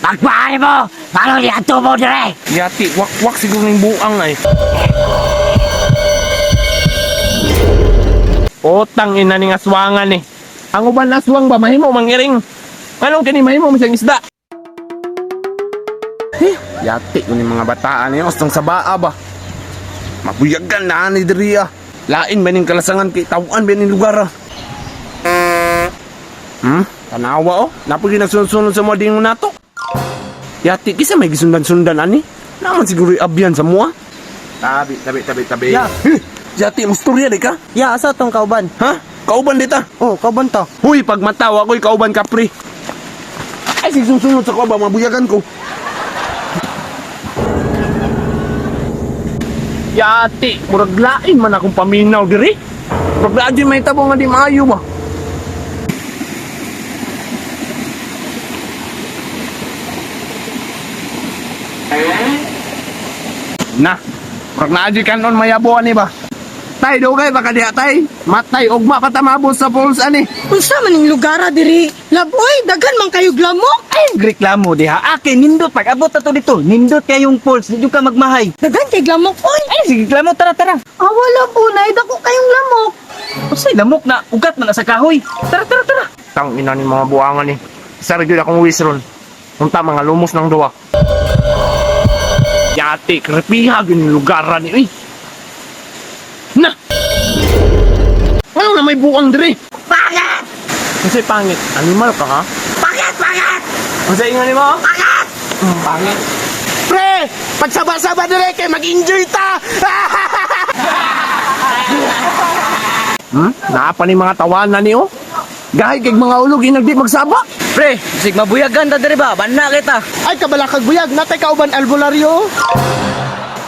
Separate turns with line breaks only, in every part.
Magpahay mo! Paano niya tubo dire?
Yati, wakwak siguro ng buang ay. Otang ina ning aswangan eh. Ang uban aswang ba mahimo mangiring? Anong kini mahimo mo siyang isda?
Yati ko ni mga bataan ni ostang sa baa ba. Mabuyagan na ni diri ah. Lain ba ning kalasangan kay tawaan ba ning lugar ah. Tanawa oh. Napagi nagsunod-sunod sa mga dingon nato. Yati kisa may gisundan-sundan ani. Naman siguro abyan sa mua. Tabi, tabi, tabi, tabi.
Ya.
Huh, Yati, musturya di ka?
Ya, asa tong kauban?
Ha? Kauban dita.
Oh, kauban to.
Huy, pag matawa ako'y kauban ka, pre. Ay, sigsunod sa ko ba, mabuyagan ko.
Yati, murag lain man akong paminaw diri. Murag lain din may tabo nga di maayo ba.
Na, murag naa di kanon mayabo ani ba? Tay, dugay baka diha tay. Matay ugma pa tamabot sa pulse ani.
Unsa man ning lugara diri? Laboy, daghan man kayo glamok.
Ay, reklamo diha. Akin, nindot. Pag abot na to dito, nindot kayong pulse. Di ka magmahay.
Daghan kay glamok oy.
Ay, sige, reklamo. Tara, tara.
Ah, wala po nay, dako kayong lamok.
Usay, lamok na. Ugat man na sa kahoy. Tara, tara, tara.
Tang ina ni mga buangan eh. Isa ra gyud akong wish ron. Unta mga lumos ng duwa. Yati, krepiha gyud ni lugaran ni. Uy. Na. Ano na may buang diri?
Bakit?
Kasi pangit. Animal ka ha?
Bakit? Bakit?
Kasi ingan mo?
Bakit?
Pangit.
Pre, pagsaba-saba dire kay mag-enjoy ta.
Naa pa ni mga tawanan ni oh. Gahi kay mga ulog inagdi magsaba.
Pre, sig mabuyagan ta diri ba? Banna kita.
Ay, kabalakag buyag, natay kauban albularyo.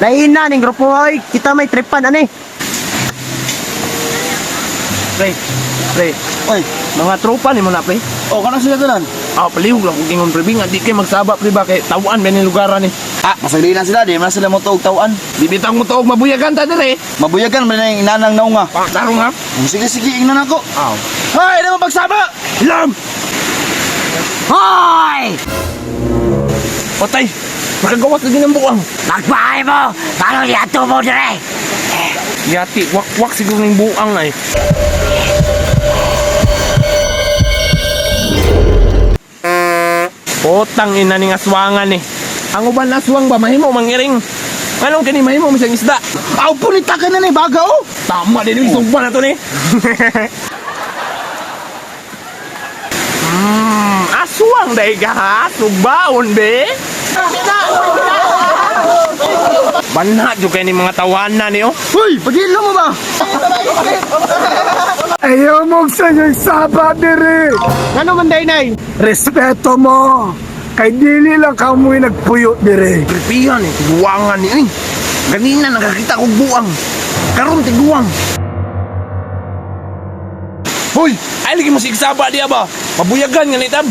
Lain na ning grupo oy. Kita may tripan ani.
Pre, pre.
Oy.
Mga tropa ni mo na pre.
O, kanang sila tanan?
Ah, palihog lang kung ingon pre nga di kay magsaba pre ba kay tawaan ba ni lugaran ni.
Ah, masagli na sila, di man sila mo tuog tawan.
Bibitang mo tuog mabuyagan ta dire.
Mabuyagan man na yung inanang naunga.
Tarong ha.
Sige, sige, ingnan ako.
Aw.
Hoy, naman pagsaba!
Lam!
Hoy!
Patay! Nakagawas lagi ng buang.
Magpahay mo! Paano niya tubo dire?
Yati, wakwak siguro ng buang ay. Potang ina ning aswangan eh. Ang uban aswang ba mahimo mangiring? Anong kini mahimo mo siyang isda?
Aw, punita ka na ni baga oh!
Tama din yung sugba na to ni. Aswang dahil ka ha? Sugbaon be? Banha jud kay ni mga tawanan ni oh.
Hoy, pagilo mo ba?
Ayaw mo sa inyong saba diri.
Ano man day nay?
Respeto mo. Kay dili lang kamoy nagpuyo diri.
Kripihan eh, tiguangan ni. Uy, ganina nakakita kog buang. Karon tiguang.
Hoy, ay lagi mo sigsaba diya ba? Mabuyagan nga ni tab.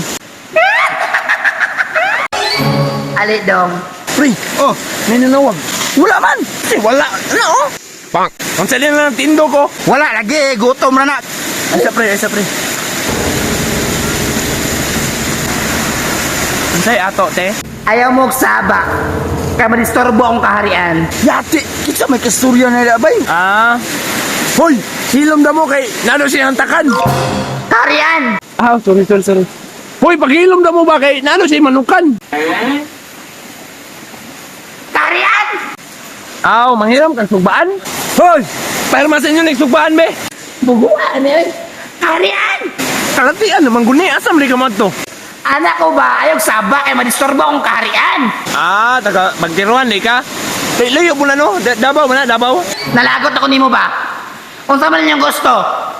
Ali dong.
Pre,
Oh,
may nanawag.
wala man!
Eh, wala. Ano oh?
Pang. Ang sali na ng tindo ko.
Wala lagi, gutom na na.
Ay, sa pre, ay sa pre.
Unsay ato te?
Ayaw mo saba. Kay madisturbo akong kaharian.
Yati, kinsa may kasturya na labay.
Ah. Hoy, hilom na mo kay nano siya hantakan.
Kaharian!
Ah, sorry, sorry, sorry. Hoy, paghilom na mo ba kay nano siya manukan?
Kaharian!
Aw, manghiram kag sugbaan. Hoy, pirma sa inyo ning sugbaan be.
Buguan eh. Kaharian!
Kalatian naman guni asam li ka man to.
Anak ko ba ayaw saba kay madisturbo akong kaharian?
Ah, taga bagtiruan di ka. Kay layo mo na no, Davao man na, Davao.
Nalagot ako nimo ba? Unsa man inyong gusto?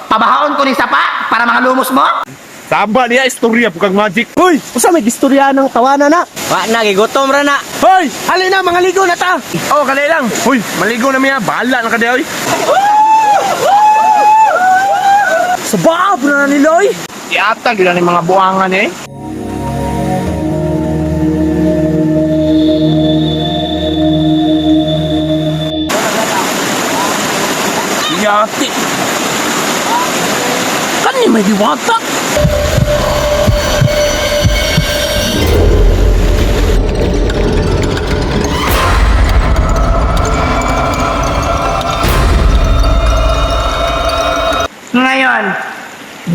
Pabahaon ko ni sapa para mga lumos mo?
Saba niya istorya pukag magic.
Hoy, usa may istorya ng tawanan na. Wa na gigutom ra na.
Hoy,
Hali na mga ligo na ta.
oh kalay lang. Hoy, maligo na miya, bahala na ka di oy.
Sa baab na nila oy.
Iatag yun ang mga buangan eh. Yati. Kani may diwata.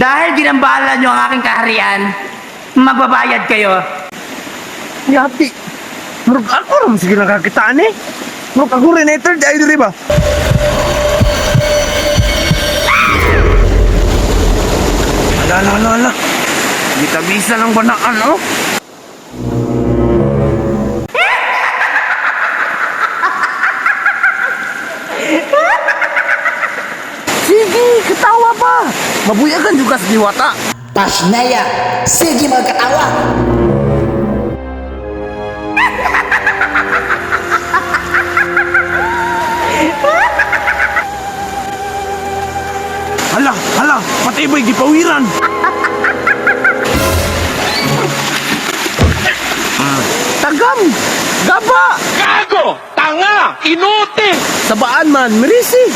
Dahil ginambalan nyo ang aking kaharian, magbabayad kayo.
Yati. Murag ako ra man sige nakakitaan eh. Murag ako rin eh, third eye diri ba? Ala, ala, ala, ala. Gitabisa lang banaan, oh. Sige, katawa pa. Mabuyagan juga sa diwata.
Pasnaya, sige magkatawa.
Hala, hala, patay ba'y gipawiran? Tagam! Gaba!
Gago! Tanga! Inutil!
Sabaan man, merisi!